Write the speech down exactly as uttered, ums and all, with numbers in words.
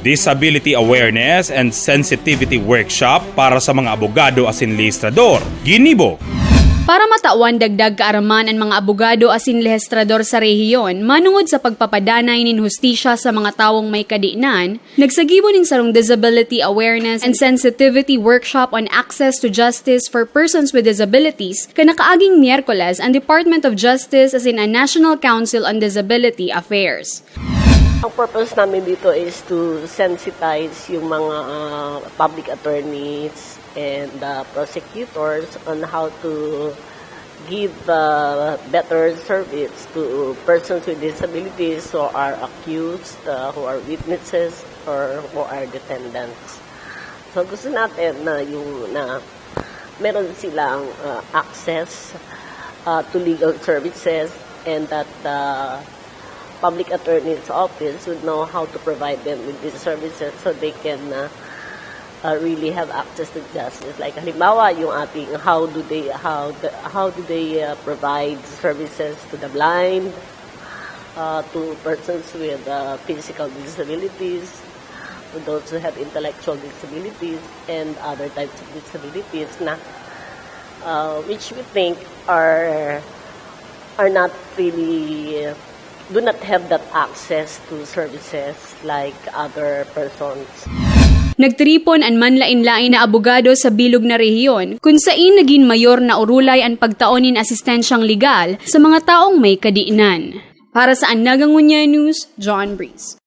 Disability Awareness and Sensitivity Workshop para sa mga abogado asin lehistrador, ginibo. Para matawan dagdag kaaraman an mga abogado asin lehistrador sa rehiyon manungod sa pagpapadanay nin hustisya sa mga tawong may kadinan, nagsagibo nin sarong Disability Awareness and Sensitivity Workshop on Access to Justice for Persons with Disabilities kan nakaaging Miyerkules an Department of Justice asin an National Council on Disability Affairs. Ang purpose namin dito is to sensitize yung mga ah, public attorneys and uh, prosecutors on how to give uh, better service to persons with disabilities who are accused, uh, who are witnesses, or who are defendants. So gusto natin na yung na meron silang uh, access uh, to legal services and that the public attorney's office would know how to provide them with these services so they can uh, uh, really have access to justice. Like halimbawa, yung ating how do they how the, how do they uh, provide services to the blind, uh, to persons with uh, physical disabilities, to those who have intellectual disabilities and other types of disabilities na uh, which we think are are not really do not have that access to services like other persons. Nagtiripon an manlain-lain na abogado sa bilog na rehiyon, kun sain nagin mayor na orulay an pagtao nin asistensyang legal sa mga taong may kadiinan. Para sa An Naga Ngunyan News, John Breeze.